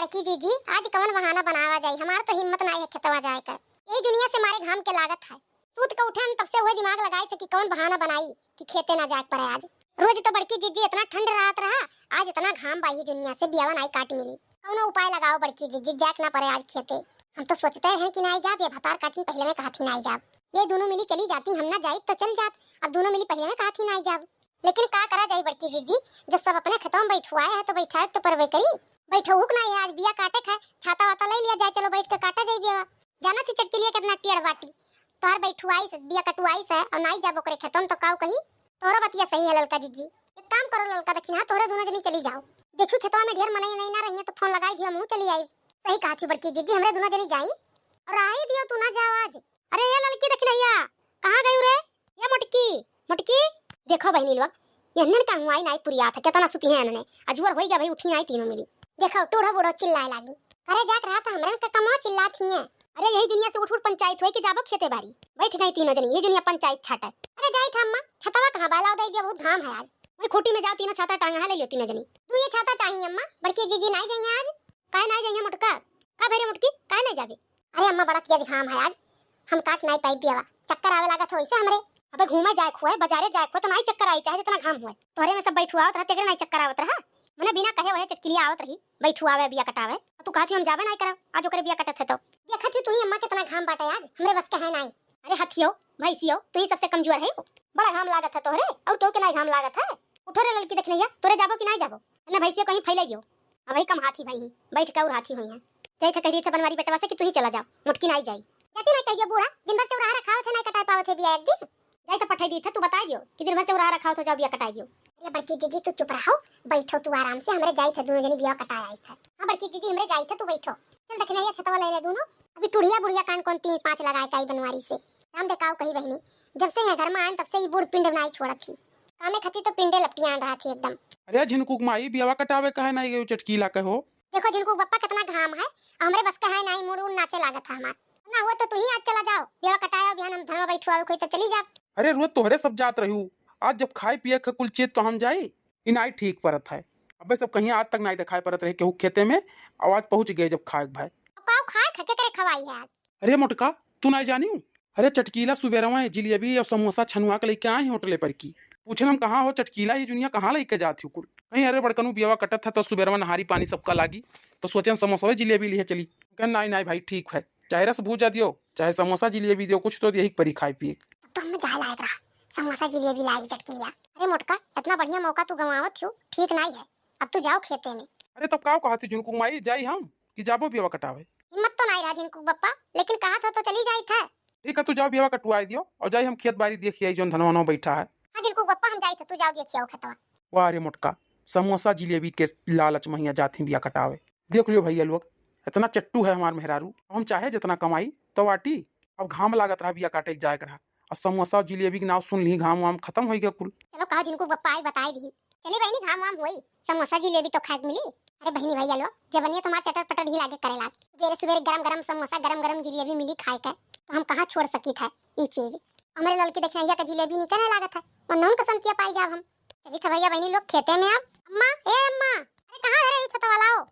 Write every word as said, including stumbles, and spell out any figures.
बड़की जीजी, आज कवन बहाना बनावा जाई, हमार तो हिम्मत नाई है खेतवा जाए का। यही दुनिया से मारे घाम के लागत है। सूत के उठन तब से वही दिमाग लगाई थे कि कवन बहाना बनाई कि खेते ना जाए के पड़े आज। रोज तो बड़की जीजी इतना ठंड रहत रहा, आज इतना घाम बा, यही दुनिया से बियावा नाई काट मिली। कौनो उपाय लगाओ बड़की जीजी, जाए के ना पड़े आज खेते। हम तो सोचते हैं कि नाई जाब, ये भतार काटिन पहले में कहा थी नाई जाब। ये दोनों मिली चली जाती, हम ना जाई तो चल जात, अब दोनों मिली पहले में कहा थी नाई जाब। लेकिन का करा जाई बड़की जीजी, जब सब अपने खेतवा में बैठुआए है तो बैठाए तो परबे करी। बैठऊ के नाई है, आज बिया काटे के है, छाता वाता ले लिया जाए, चलो बैठ के काटा जाई बिया। जाना थी चटकिलिया कितना टेढ़ बाटी, तोहर बैठुआई से बिया कटुआई से और नाई जाब ओकरे खेतवा में तो काऊ कही। तोहरा बतिया सही है ललका जीजी, एक काम करो ललका दक्षिणा, तोहरे दोनों जनी चली जाओ। देखियो खेतवा में ढेर मनई उनई ना रहिए तो फोन लगाई दियो, हमहू चली आई। सही कहा थी बड़की जीजी, हमरे दोनों जनी जाई और रही दियो, तू ना जाओ आज। अरे ये ललकी दक्षिणैया, कहाँ गई रे? ये मोटकी, मोटकी, देखो बहनी लोग, ये नन का हुआई नाई पुरिया था, कितना सुती है इन्होंने। अजुअर होई गया भाई, उठी नाई तीनों मिली। देखो टूढ़ो बूढ़ो चिल्लाए लागी। करे जात रहा था हमरन का कमवा चिल्लात ही है। अरे यही दुनिया से उठ उठ पंचायत होई कि जाबो खेते बारी। बैठ गई तीनों जनी, ये दुनिया पंचायत छाटे। अरे जाई था अम्मा, छतवा कहाँ बाला उदय दिया, बहुत घाम है आज। वही खूटी में जाओ तीनों छाता टांगा है, ले लियो तीनों जनी। तू ये छाता चाहिए अम्मा, बड़की जीजी नाई जाइए आज। काहे नाई जाइए मोटका? का भरे मोटकी, काहे नाई जाबे? अरे अम्मा, बड़ा तेज घाम है आज, हम काट नाई पाई बियावा, चक्कर आवे लागत है वैसे हमरे। अबे घूमे जाए खुए, बाजारे जाए खुए तो नाई चक्कर आई, चाहे जितना घाम हुए। तोहरे में सब बैठुआवत रहा, तेकरे नाई चक्कर आवत रहा। मने बिना कहे वहे चटकिलिया आवत रही, बैठुआवे बिया कटावे। और तू कहत ही हम जाबे नाई करब, आज ओकरे बिया कटत है तो। देखत ही तू ही अम्मा कितना घाम बाटे आज, हमरे बस के है नाई। अरे हथियो, भैंसियो, तू ही सबसे कमजोर है। बड़ा घाम लागत है तोहरे, और केहू के नाई घाम लागत है? उठो रे ललकी दक्षिणैया, तोरे जाबो कि नाई जाबो? ना भैंसियो कहीं फैले गयो। अब वही कम हाथी भाई ही, बैठ के और हाथी हुई हैं। जाई थे कह दी थे बनवारी बेटवा से कि तू ही चला जाओ, मोटकी नाई जाई। जाती नाई कहिए बूढ़ा, दिन भर चौराहा रखावत है, नाई कटाए पावत है बिया एक दिन। जाई तो पठाई दी थे, तू बताई दियो कि दिन भर चौराहा रखावत हो, जाओ बिया कटाई दियो। अरे बड़की जीजी तू चुप रहो, बैठो तू आराम से, हमरे जाई थे दोनों जनी बिया कटाए आई थे। हाँ बड़की जीजी हमरे जाई थे, तू बैठो। चल दक्षिणैया छतवा ले ले दोनों। अभी टुढ़िया बुढ़िया कान कौन तीन पाँच लगाए काई बनवारी से। राम दे काऊ कही बहनी, जब से यहाँ घर में आयन तब से ई बूढ़ पिंड नाई छोड़त ही। कामे खती तो पिंडे लपटियान रहा थी एकदम। अरे झिनकुक माई, बियावा कटावे काहे नाई गयो चटकीला के हो? देखो झिनकुक बप्पा कितना घाम है, और हमरे बस के है नाई, मूड़ उड़ नाचे लागत है हमार। ना हुआ तो तू ही आज चला जाओ, बियावा कटाया बिहान हम धनवा बैठुआवे कोई तो चली जाओ। अरे रोज तोहरे सब जात रहू, आज जब खाए पिए के कुल चीज तो हम जाई, ई नाई ठीक परत है। अबे सब कहीं आज तक नाई दिखाई परत रहे केहू खेते में, और आज पहुँच गए जब खाए के भाई। अब काऊ खाए खा के करे खवाई है आज? अरे मोटका, तू नाई जानी? अरे चटकीला सुबेरवा जिलेबी और समोसा छनुआ के लेके आए हैं होटले पर की। पूछन हम कहाँ हो चटकीला, ये जुनिया कहाँ लेके जात हो कुल? कहीं अरे बड़कनू बियावा कटत है तो सुबेरवा नहारी पानी सबका लागी, तो सोचन समोसा जिलेबी लिए चली। कहन नाई नाई भाई ठीक है, चाहे रस भूजा दियो, चाहे समोसा जिलेबी दियो, कुछ तो यही परी खाए पिए। अब तो हमें जाए लायक रहा, समोसा जिलेबी लाई चटकिलिया। अरे मोटका, इतना बढ़िया मौका तू गंवावत हो, ठीक नाई है, अब तू जाओ खेते में। अरे तब काऊ कहत ही झुनकू माई, जाई हम कि जाबो बियावा कटावे? हिम्मत तो नाई रहा झिनकू बप्पा, लेकिन कहा था तो चली जाई था। ठीक है, तू जाओ बियावा कटवाई दियो और जाई हम खेत बारी देखी आई जौन धनवा वनवा बैठा है। हाँ झिनकू बप्पा, हम जाई थे, तू जाओ देखी आओ खेतवा। वाह रे मोटका, समोसा जिलेबी के लालच महिया जात ही बिया कटावे। देख लियो भैया लोग, इतना चट्टू है हमार मेहरारू। हम चाहे जितना कमाई तो वाटी, अब घाम लागत रहा बिया काटे के जाए के रहा, और समोसा और जिलेबी के नाव सुन ली, घाम वाम खत्म हो गया कुल। चलो कहा जिनको बप्पा आई बताई दी। चली बहनी, घाम वाम होई, समोसा जिलेबी तो खाए के मिली। अरे बहनी भैया लोग, जबनिया तुम्हार चटर पटर ही लागे करे लाग। सुबेरे सुबेरे गरम गरम समोसा, गरम गरम जिलेबी मिली खाए के, तो हम कहाँ छोड़ सकी था ई चीज। हमरे ललकी देखिनैया का जिलेबी निकले लागत है, और नौन का संतिया पाई जाब हम। चली था भैया बहनी लोग खेते में अब। अम्मा, ए अम्मा, अरे कहाँ है रे ई छतवा लाओ?